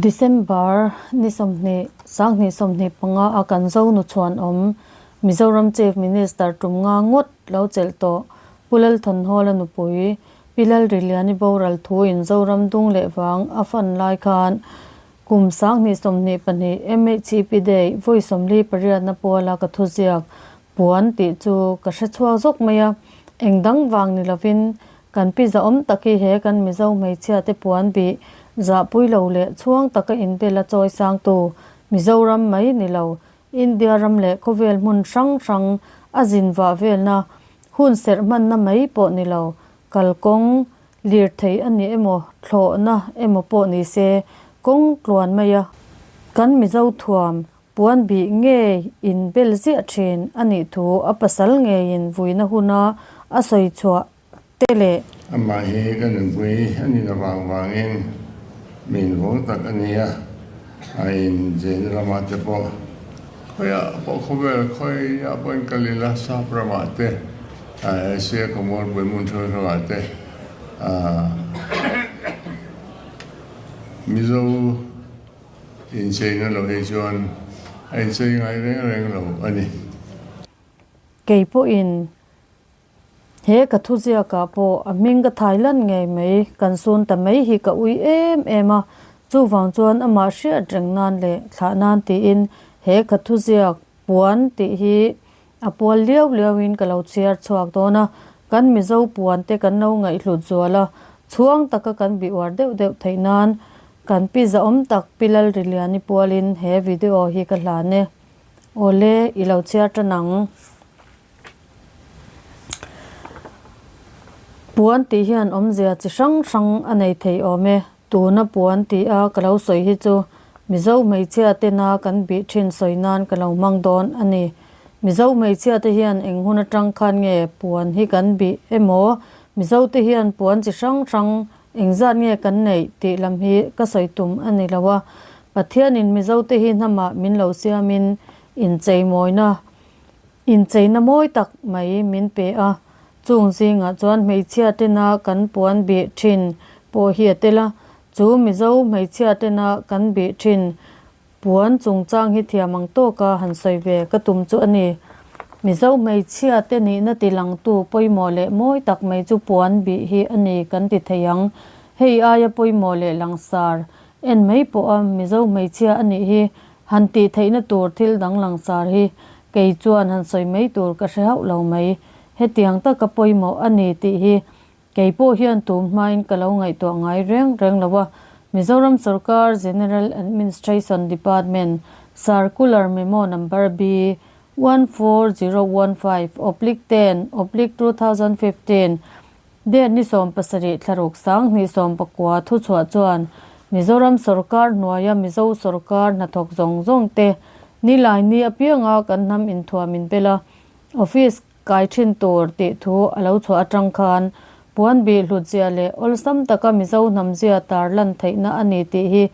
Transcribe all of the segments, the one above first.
December ni 20, 2025 a kan Zonu chhuanawm Mizoram Chief Minister tum nga ngawt lo chelh tawh Pu Lalthawnhawla nupui Pi Lalriliani boral thu in Zoram dung leh vang a fan lai khan kum 2022 MHCP Day vawi 48 na puala ka thuziak puan tih chu ka hre chhuak zawk mai a, eng dang vang ni lovin kan pi zahawm tak hi he kan Mizo hmeichhia te puan bih zahpui lo leh chhuang taka inbel a chawi sangtu Mizoram mai ni lo India ram leh khawvel hmun hrang hrang a zin vah velna hun serh hmanna mai pawh ni lo kalkawng lirthei a ni emaw thlawhna emaw pawh ni se kawng tluan mai a kan Mizo thuam Puan bih ngei in bel ziah thin a nih thu a pasal ngeiin vuina huna a sawi chhuah te leh. Amah hi ka nupui a nin avang vangin min vawng tak a nia, a incheina lamah te pawh khawiah pawh khawvel khawiah pawhin kal ila sap ramah te, Asia khawmualpui hmun hrang hrangah te Mizo Incheina lo hi chuan a inchei ngai reng reng lo a ni. Kei pawhin he ka thuziakah pawh a hming ka thai lan ngei mai, kan sun ta mai hi ka ui em em a, chuvang chuan amah hriat reng nan leh thlah nan tiin he ka thuziak puan tih hi a pual liau liauin ka lo chhiar chhuak dawn a, kan Mizo puan te kan lo ngaihhlut zual a, chhuang taka kan bih uar deuh deuh theih nan kan pi zahawm tak Pi Lalriliani pualin he video hi ka hlan e. Awle, i lo chhiar tan ang. Puan tih hian awmzia chi hrang hrang a nei thei awm e. Tuna puan tih a ka lo sawi hi chu Mizo hmeichhia tena kan bih thin sawi nan ka lo hmang dawn a ni. Mizo hmeichhia te hian eng hun atang khan nge puan hi kan bih emaw Mizo te hian puan chi hrang hrang engzat nge kan neih tih lam hi ka sawi tum a ni lo a. Pathianin Mizo te hi hnamah min lo siamin incheimawina Incheina mawi tak mai min pe a, chung zingah chuan hmeichhia tena kan puan bih thin pawh hi a tel a, chu Mizo hmeichhia tena kan bih thin puan chungchang hi thiam ang tawka han sawi ve ka tum chu a ni. Mizo hmeichhia te nihna tilangtu pawimawh leh mawi tak mai chu puan bih hi a ni kan ti thei ang. Hei aia pawimawh leh langsar en mai pawha Mizo hmeichhia a nih hi Han tih theihna tur thil dang langsar hi kei chuan han sawi mai tur ka hre hauh lo mai. Hetiang taka pawimawh a ni tih hi kei pawh hian tum hmain ka lo ngaihtuah ngai reng reng lo a. Mizoram Sorkar General Administration Department Circular Memo Number B 14015 oblique 10 oblique 2015 Date ni 17 thlaruk 2019 thuchhuah chuan Mizoram sorkar hnuaia Mizo sorkar hnathawk zawng zawng te nilai ni apianga kan hnam inthuam inbel a, office kai thin tur tih thu a lo chhuah atang khan puan bih hlutzia leh awlsam taka Mizo hnamzia tarlan theihna a ni tih hi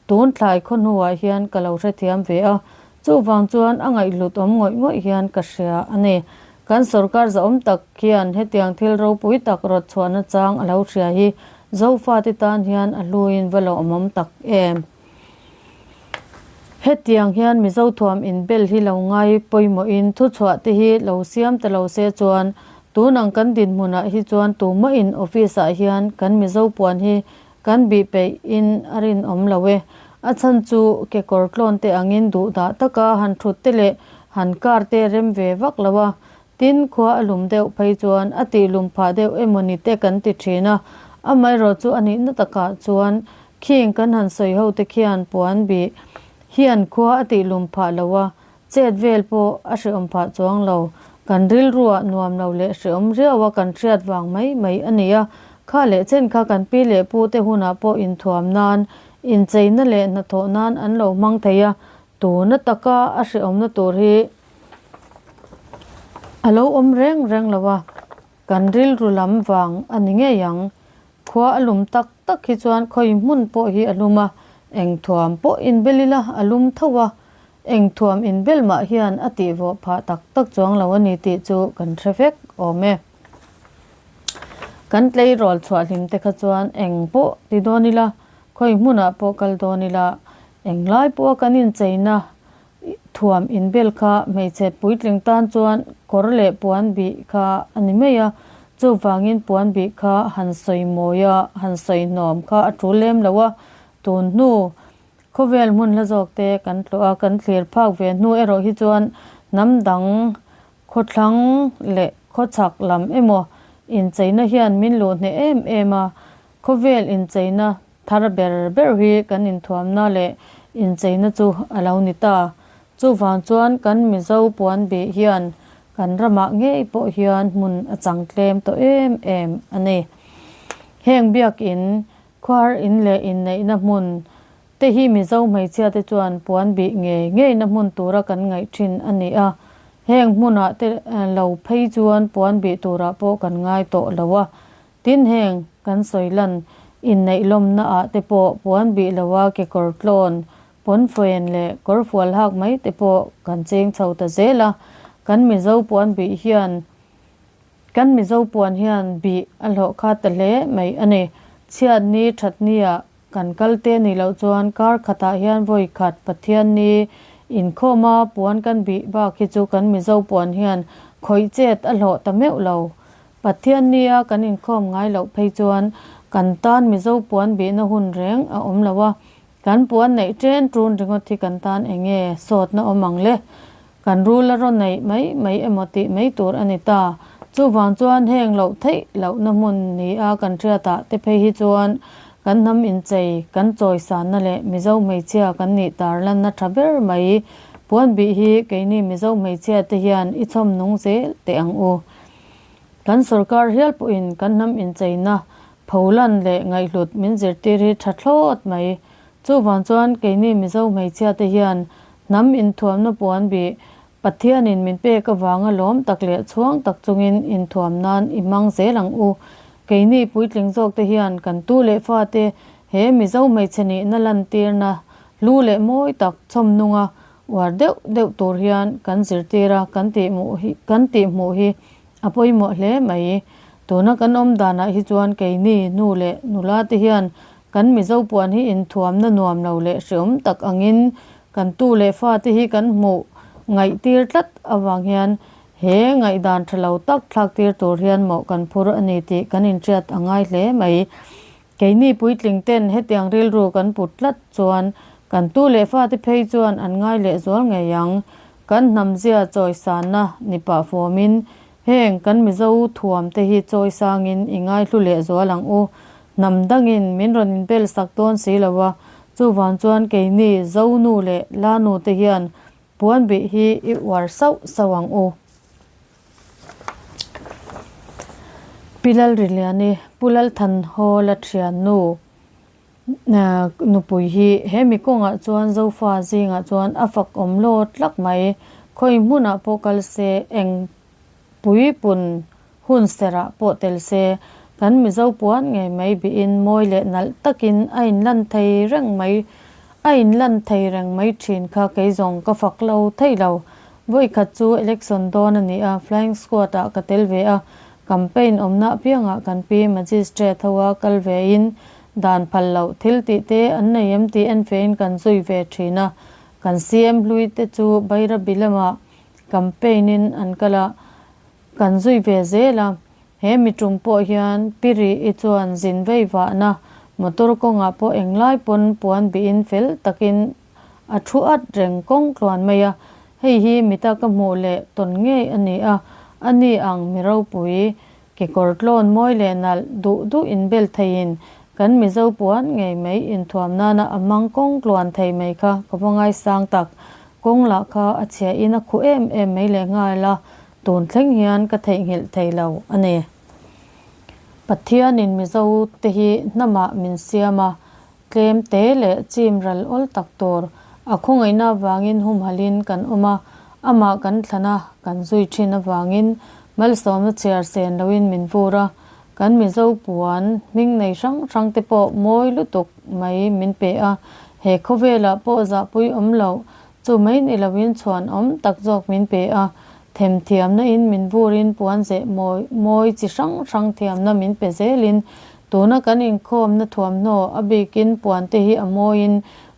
tun thlai khaw hnuah hian ka lo hrethiam ve a, chuvang chuan a ngaihhlut awm ngawih ngawih hian ka hria a ni. Kan sorkar zahawm tak hian hetiang thil ropui tak rawt chhuahna chang a lo hria hi Zofate tan hian a hluin va lo awmawm tak em? Hetiang hian Mizo thuam inbel hi lo ngai pawimawhin thuchhuah te hi lo siam ta lo se chuan tun ang kan dinhmunah hi chuan tumahin office ah hian kan Mizo puan hi kan bih peih in a rinawm lo e. A chhan chu kekawr tlawn te angin duhdah taka han thut te leh han kar te rem ve vak lo a, tin khua a lum deuh phei chuan a tih lum phah deuh emawni te kan ti thin a, amaherawh chu a nihna takah chuan khing kan han sawi ho te khian puan bih hian khua a tih lum phah lo a, Chet vel pawh a hrehawm phah chuang lo. Kan rilruah nuam lo leh hrehawm riau a kan hriat vang mai mai a ni a. Kha leh chen kha kan pi leh pu te hunah pawh inthuam nan, incheina leh hnathawh nan an lo hmang thei a, tuna taka a hrehawmna tur hi a lo awm reng reng lo a. Kan rilru lam vang a ni ngei ang. Khua a lum tak tak hi chuan khawi hmun pawh hi a lum a, eng thuam pawh inbel ila a lum tho a, eng thuam inbel mah hian a tihvawh phah tak tak chuang lo a ni tih chu kan hre vek awm e. Kan tleirawl chhuah hlim te kha chuan eng pawh ti dawn ila, khawi hmunah pawh kal dawn ila. Englai pawha kan incheina thuam inbel kha hmeichhe puitling tan chuan kawr leh puan bih kha a ni mai a, chuvangin puan bih kha han sawi mawi a, han sawi hnawm kha a tul lem lo a, tun hnu khawvel hmun hla zawk te kan tlawh a, kan thlir phak ve hnu erawh hi chuan hnam dang khawthlang leh khawchhak lam emaw incheina hian min luh hneh em em a, khawvel incheina Thar ber ber hi kan inthuamna leh incheina chu a lo ni ta. Chuvang chuan kan Mizo puan bih hian kan ramah ngei pawh hian hmun a chang tlem tawh em em a ni. Heng biakin, khuar in leh inneihna hmun te hi Mizo hmeichhia te chuan puan bih ngei ngeina hmun tura kan ngaih thin a ni a. Heng hmunah te lo phei chuan puan bih turah pawh kan ngai tawh lo a. Tin heng kan sawi lan inneih lawmna ah te pawh puan bih lo a kekawr tlawn, pawnfen leh kawr fual hak mai te pawh kan cheng chho ta zel a, kan Mizo puan bih hian kan Mizo puan hian bih a hlawh khat ta hle mai a ni. Chhiat ni that ni ah kan kal te nih loh chuan kar khatah hian vawi khat Pathian ni inkhawm a puan kan bih bak hi chu kan Mizo puan hian khawih chet a hlawh ta meuh lo. Pathian nia kan inkhawm ngai loh phei chuan kan tan Mizo puan bihna hun reng a awm lo a, kan puan neih ṭen ṭun ringawt hi kan tan eng nge sawtna awm ang le? Kan rul a rawn neih mai mai emaw tih mai tur a ni ta. Chuvang chuan heng loh theih lohna hmun nia kan hriatah te phei hi chuan kan hnam inchei, kan chawisanna leh Mizo hmeichhia kan nih tarlanna ṭha ber mai puan bih hi keini Mizo hmeichhia te hian i chhawm nung zel teh ang u. Kan sorkar hial pawhin kan hnam incheina pholan leh ngaihhlut min zirtir hi tha thlawt mai. Chuvang chuan keini Mizo hmeichhia te hian hnam inthuamna puan bih Pathianin min pek avanga lawm tak leh chhuang tak chungin inthuam nan i hmang zel ang u. Keini puitling zawk te hian kan tu leh fate he Mizo hmeichhe nihna lantirna hlu leh mawi tak chhawmnunga Uar deuh deuh tur hian kan zirtir a, kan tih hmuh hi kan tih hmuh hi a pawimawh hle mai. Tuna kan awm danah hi chuan keini nu leh nula te hian kan Mizo puan hi inthuamna nuam lo leh hreawm tak angin kan tu leh fa te hi kan hmuh ngaihtir tlat avang hian he ngaihdan tha lo tak thlak tir tur hian mawh kan phur a ni tih kan inhriat a ngai hle mai. Keini puitling ten hetiang rilru kan put tlat chuan kan tu leh fate phei chuan an ngai leh zual ngei ang. Kan hnamzia chawisanna ni pah fawmin heng kan Mizo thuam te hi chawisangin i ngaihlu leh zual ang u. Hnam dangin min rawn inbel sak dawn si lo a, chuvang chuan keini Zonu leh Lanu te hian puan bih hi i uar sauh sauh ang u. Pi Lalriliani, Pu Lalthanhawla thiannu nupui hi he mi kawngah chuan Zofa zingah chuan a fak awm lawt tlak mai. Khawi hmunah pawh kal se, eng puipun hun serah pawh tel se, kan Mizo puan ngei mai bihin mawi leh nalh takin a inlan thei reng mai a inlan thei reng mai thin kha kei zawng ka fak lo thei lo. Vawi khat chu election dawn a ni a, flying squad ah ka tel ve a, campaign awmna apiangah kan pi magistrate ho a kal ve in dan phal loh thil tih te an nei em tih en fe in kan zui ve thin a, kan CM hlui te chu Bairabi lamah campaign in an kal a, kan zui ve zel a, he mi tum pawh hian Pi Ri-i chuan zin vei vahna motor kawngah pawh englai pawn puan bihin fel takin A thu at reng kawng tluan mai a, hei hi mita ka hmuh leh tawn ngei a ni a, a ni ang mi ropui, kekawr tlawn mawi leh nalh duh duh inbel theiin kan Mizo puan ngei mai inthuam nana a hmang kawng tluan thei mai kha ka va ngaisang tak. Kawng lah kha a chhia in a khuh em em mai leh nghal a, tun thleng hian ka theihnghilh thei lo a ni. Pathianin Mizo te hi hnamah min siam a, Tlem te leh chim ral awl tak tur a khawngaihna avangin humhalhin kan awm a, amah kan thlan a, kan zui thin avangin malsawmna chhiar sen loin min vur a, kan Mizo puan hming nei hrang hrang te pawh mawi lutuk mai min pe a, he khawvelah pawh zahpui awm loh chu mai ni loin chhuan awm tak zawk min pe a, Themthiamna in min vurin puan zeh mawi mawi chi hrang hrang thiamna min pe zelin tuna kan inkhawmna thuamhnaw a bikin puan te hi a mawiin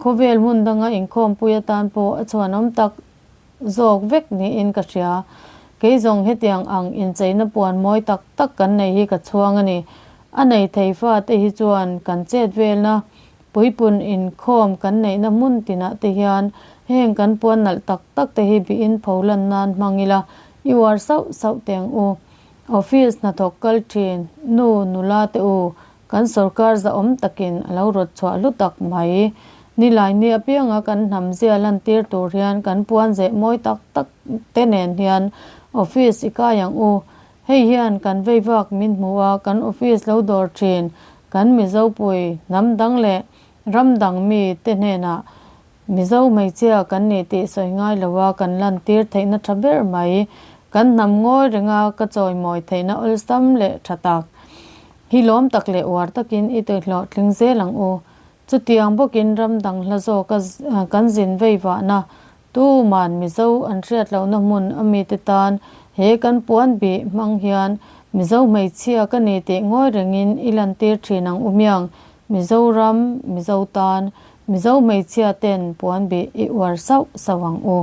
Khawvel hmun danga inkhawmpui atan pawh a chhuanawm tak zawk vek niin ka hria. Kei zawng hetiang ang incheina puan mawi tak tak kan nei hi ka chhuang a ni. A nei thei fate hi chuan kan chet velna puipun inkhawm kan neihna hmun tinah te hian heng kan puan nalh tak tak te hi bihin pho lan nan hmang ila i uar sauh sauh teh ang u. Office hnathawk kal thin nu nula te u Kan sorkar zahawm takin a lo rawt chhuah hlu tak mai. Nilaini apianga kan hnam zia lantir tur hian kan puan zeh mawi tak tak te nen hian office i kai ang u. Hei hian kan vei vak min hmu a, kan office lo dawr thin kan Mizopui, hnam dang leh ram dang mi te hnenah Mizo hmeichhia kan nih tih sawi ngai lo a kan lantir theihna tha ber mai. Kan hnam ngawi renga ka chawimawi theihna awlsam leh tha tak hi lawm tak leh uar takin i tihhlawh tling zel ang u. Chutiang bawkin ram dang hla zawka kan zin vei vahna tuman Mizo an hriat lohna hmun a mite tan he kan puan bih hmang hian Mizo hmeichhia ka ni tih ngawi rengin i lantir thin ang u miang. Mizoram, Mizo tan Mizo hmeichhia ten puan bih i uar sauh sauh ang u.